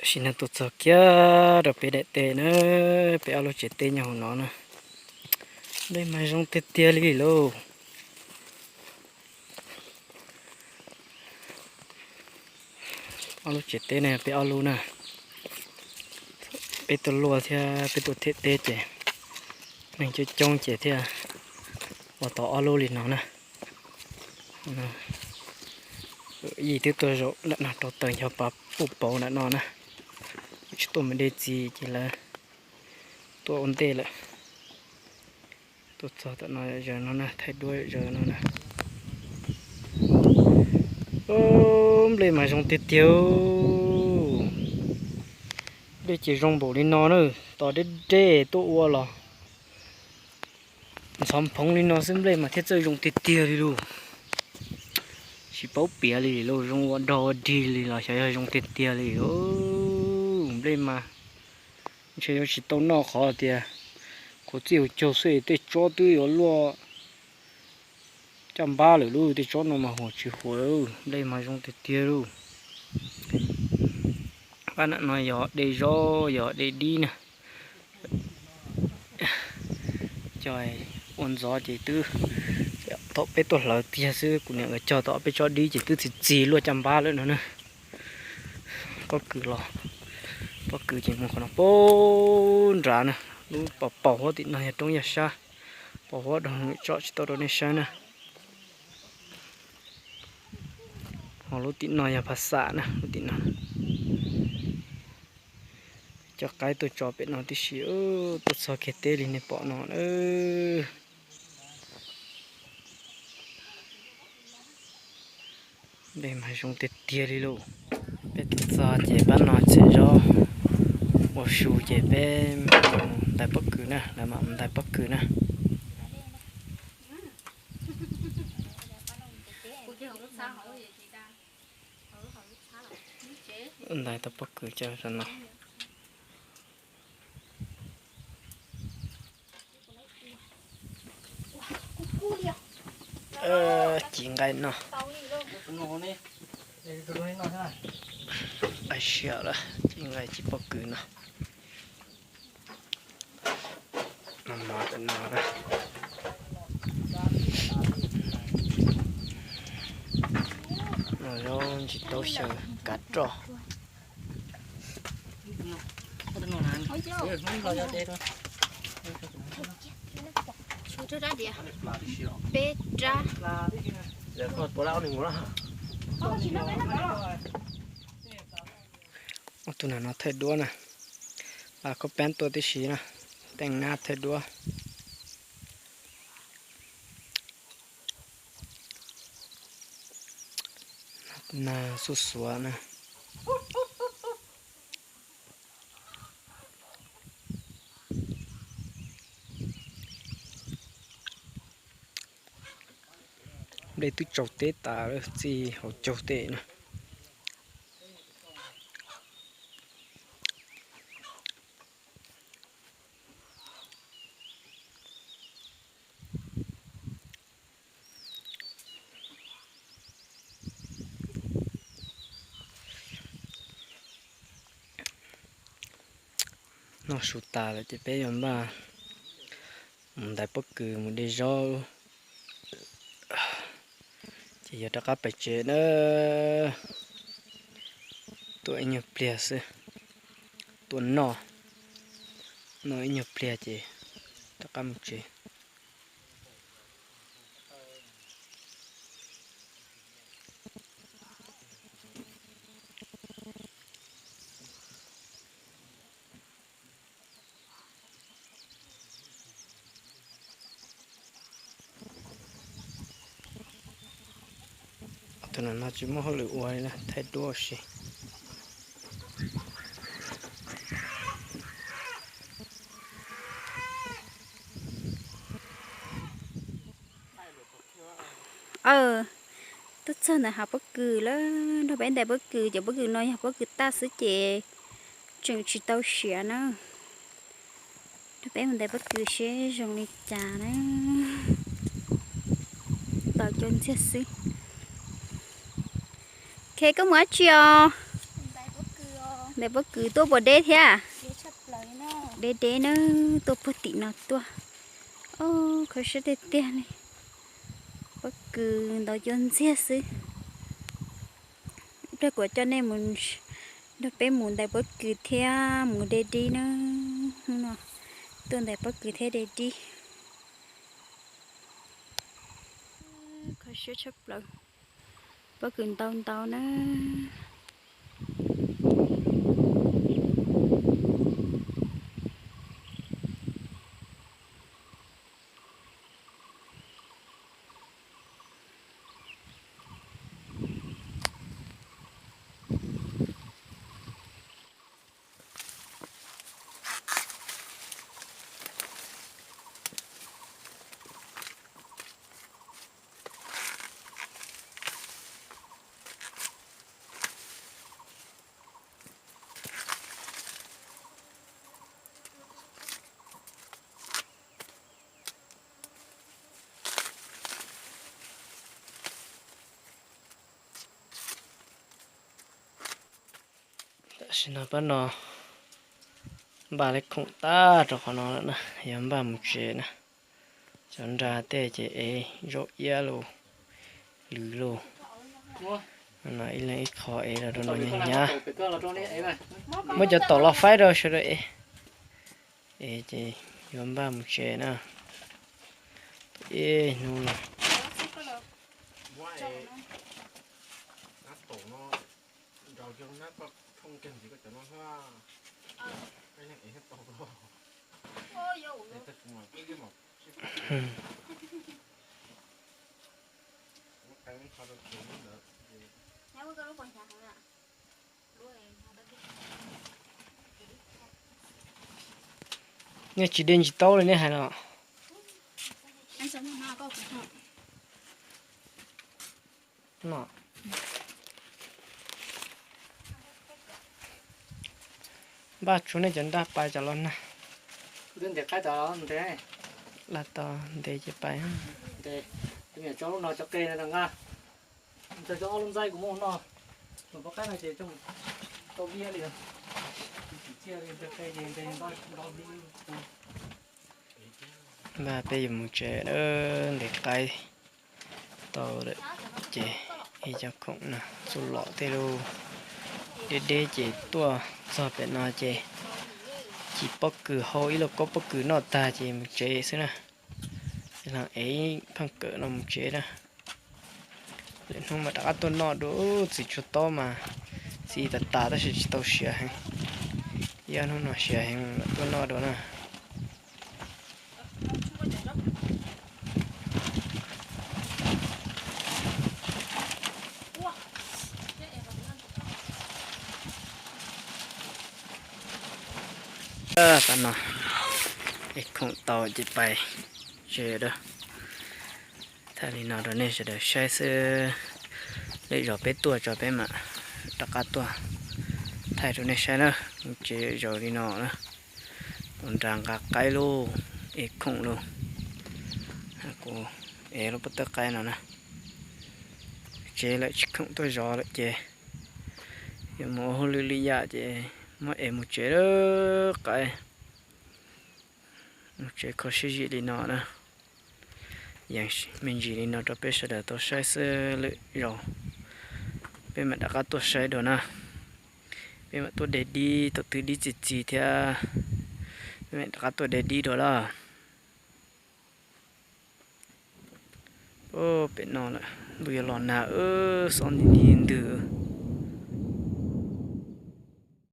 Tam sim no tuaj txog kiag rau peb daim teb na, peb ob lub tsev teb nyob hauv no na. Nplej mas zoo tiag tiag li lauj. Ob lub tsev teb ne, peb ob lub na. Peb tuaj luaj thiab peb tuaj them teb ces neeg coob coob ces thiaj ua tau ob lub li no na. Yim twb tuaj zaum nram no rau taws ncho pa puj pauv nram no na. Tsis tuaj mus de txiv ces lawv tuaj ua ntej lawm. Tuaj txog tom no zaws no na, thaij duab zaws no na. Nplej mas zoo tiag tiag. Nplej ces zoo npaum li no na, tos deb deb tuaj ua los ntxhov phoov li no xwb nplej mas thiaj txawj zoo tiag tiag li lauj. Tsis paub piav li lauj, zoo ua dog ua dig li los xyov yog zoo tiag tiag li. Nplej mas ntshe yuav tsis tau noj qhov tias khuv txij hauv caug xwb, tej tsob twb yuav luaj caj npab lawm lauj, tej tsob no mas huam tsis huam, nplej mas zoo tiag tiag lauj. Pab nram no yog de zaub yog de dib na. Cog ua ntxov ces twb, thaum peb tuaj hlawv tiag xwb kuv niam nkawd cog tau peb tsob dib ces twb txi txi luaj caj npab lawm no na. Pob kws los, pob kws ces mus qhov no pab nrad na, lub paus paus huab tim no yog roob yog sab, paus huab rau tsom tsis tau rau nej saib na. Ho lub tim no yog phas xam na, lub tim no. Coj qaib tuaj tso pem no tib si, tuaj txog kiag teb li nej pom no na. Nplej mas zoo tiag tiag li lauj. Peb tuaj txog ces pab no txiav zaub ua su ces peb ntais pob kws na, lawv mam ntais pob kws na. Ntais tau pob kws coj no. Ci nqaij no. Ai siab lawm, ci nqaij ci pob kws no. No zaub ntsis taub xyaw kav roj. Peb rab. Ob tug nag no thaij duab na, las khaub peeb tuaj tib si na, teej nab thaij duab. Nag xuj xuav na. Nplej twb tsaus teb tas lawm, txij hauv caug tej na. Noj su tas lawm ces peb yuav npaj mus ntais pob kws mus de zaub, ces yuav rov qab pais tsev na. Tuaj ib nyuag pliag xwb, tuaj noj, noj ib nyuag pliag ces rov qab mus tsev. Tus no tsis muaj hauj lwm ua li na, thaij duab ua si. Aw, tuaj txog ntawm hav pob kws lawm, nrog peb ntais pob kws, cov pob kws no yog pob kws tag xwb ces tseem tsis tau siav na. Nrog peb mus ntais pob kws seb zoo li cas na. Tos cov ntxiag xwb. Khe, koj mus dab tsi os? Pob kws tuaj puas deb thiab? Deb deb na, tuaj puag tim no tuaj. Kho siab tiag tiag li. Pob kws ntau cua ntxiag xwb. Ib pliag kuv coj nej mus, nrog peb mus ntais pob kws thiab mus de dib na. Hnub no tuaj ntais pob kws thiab de dib. Kho siab tshaj plaws. Pob kws ntau ntau na. Tam sim no pab no npaj li khoom tag rau qhov no lawm na, yuav npaj mus tsev na. Cov nra tej ces ev zaub iab los, lwm los. No ib leeg ib qho ev los rau no hnyav hnyav. Muab cov taum los faib rau sawv daws ev. Ev ces yuav npaj mus tsev na. Ib hnub no Nej tsis de ntsis taub li nej hais no. Npaj tshuav nej cov nraj pais cov los nag. Lam tos ntev ces pais. Npaj peb yuav mus tsev, ntev qaib tau lawm ces ib cov khoom no txuj lom tej lub deb deb ces tuaj txog pem no ces ci pob kws hau ib lauj kaub pob kws noj tag ces mus tsev xwb na. Ces los ev ib phaaj kawm no mus tsev na. Lwm hnub mas rov qab tuaj noj dua. Txiv tshuav taub mas txiv tas tas tab sis tsis tau siav heev. Ib ob hnub no siav heev mam tuaj noj dua na. Tam no ev khoom tau ces pais tsev da. Thaij li no rau nej sawv daws saib xwb. Lwm zaus peb tuaj tso peb mam rov qab tuaj thaij rau nej saib na. Mus tsev zaum li no na. Ua nra nqa qaib lauj, ev khoom lauj. Kuv ev lub pob tawb qaib no na. Tsev lawm tsis khoom tuaj zov lawm ces yuav mus ua hauj lwm li yam ces muab ev mus tsev lawm qaib. Mus tsev kho siab zim li no na. Yees me ntsis li no rau peb sawv daws tau saib xwb, lwm zaus peb mam rov qab tuaj saib dua na. Peb mam tuaj de dib, tau twg dib txi txiv thiab peb mam rov qab tuaj de dib dua lawm. Pem no lawm, ntuj yuav los nag, xob nti nti ntws.